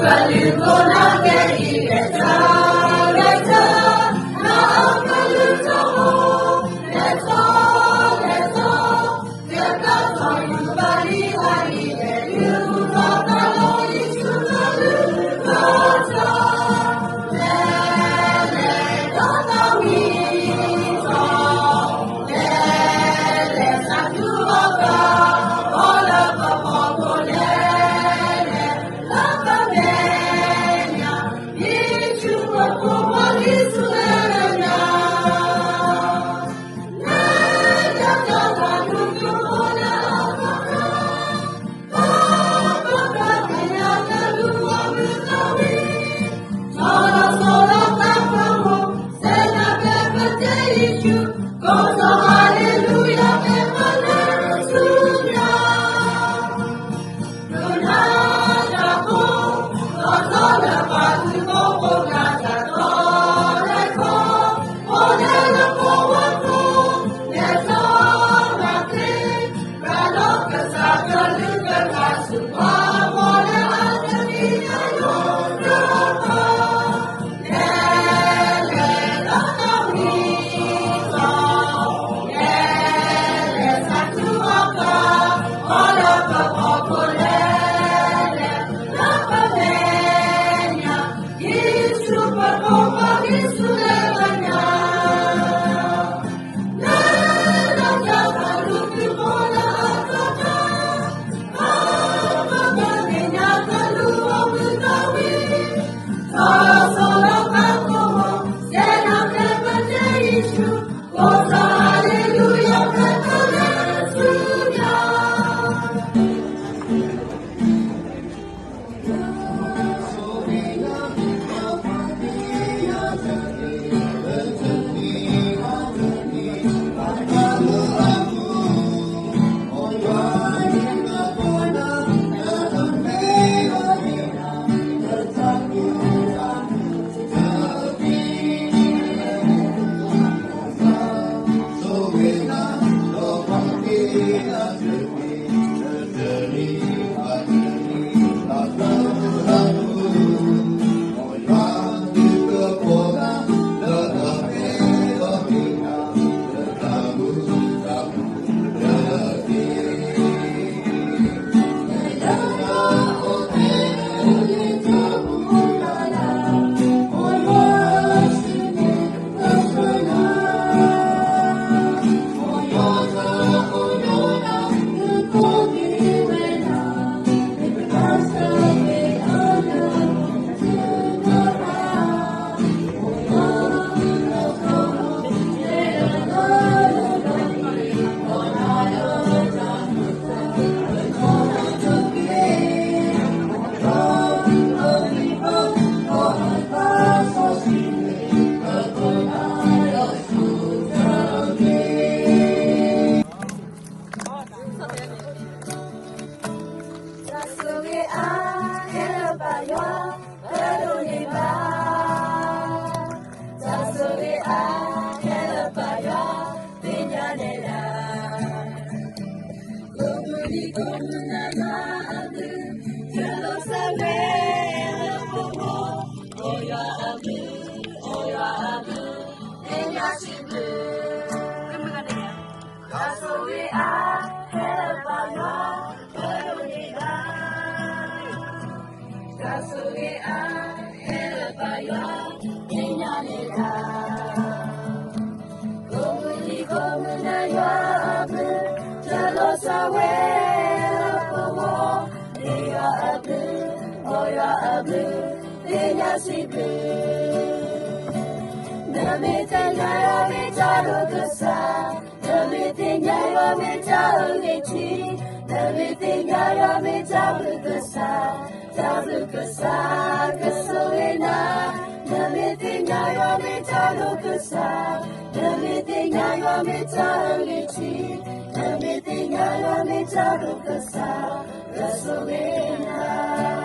တၢ်ဆိၣ်ဂ့ၤအါ ဟဲလၢပၢ်ယွၤ ပဒိးန့ၢ်ဘၣ်, တၢ်ဆိၣ်ဂ့ၤအါ ဟဲလၢပၢ်ယွၤ သ့ၣ်ညါနဲဒၣ်, ကိးမုၢ်နံၤကိးမုၢ်နၤယွၤအဘျုး, တလိၣ်ဆၢဝဲလၢပဂီၢ်, အိၣ်ယွၤအဘျုး, အိၣ်ယွၤအဘျုး, သ့ၣ်ညါစံးဘျုး တၢ်ဆိၣ်ဂ့ၤအါ ဟဲလၢပၢ်ယွၤ ပဒိးန့ၢ်ဘၣ်, တၢ်ဆိၣ်ဂ့ၤအါ ဟဲလၢပၢ်ယွၤ သ့ၣ်ညါနဲဒၣ်, ကိးမုၢ်နံၤကိးမုၢ်နၤယွၤအဘျုး, တလိၣ်ဆၢဝဲလၢပဂီၢ်, အိၣ်ယွၤအဘျုး, အိၣ်ယွၤအဘျုး, သ့ၣ်ညါစံးဘျုး နမ့ၢ်သ့ၣ်ညါယွၤမ့ၢ်တၢ်ဒိၣ်ကစၢ်, နမ့ၢ်သ့ၣ်ညါယွၤမ့ၢ်တၢ်အဂ့ၤထံ, နမ့ၢ်သ့ၣ်ညါယွၤမ့ၢ်တၢ်ဘျုးကစၢ်, တၢ်ဘျုးကစၢ် ကဆိၣ်ဂ့ၤနၤ, နမ့ၢ်သ့ၣ်ညါယွၤမ့ၢ်တၢ်ဒိၣ်ကစၢ်, နမ့ၢ်သ့ၣ်ညါယွၤမ့ၢ်တၢ်အဂ့ၤထံ, နမ့ၢ်သ့ၣ်ညါယွၤမ့ၢ်တၢ်ဒိၣ်ကစၢ်, ကဆိၣ်ဂ့ၤနၤ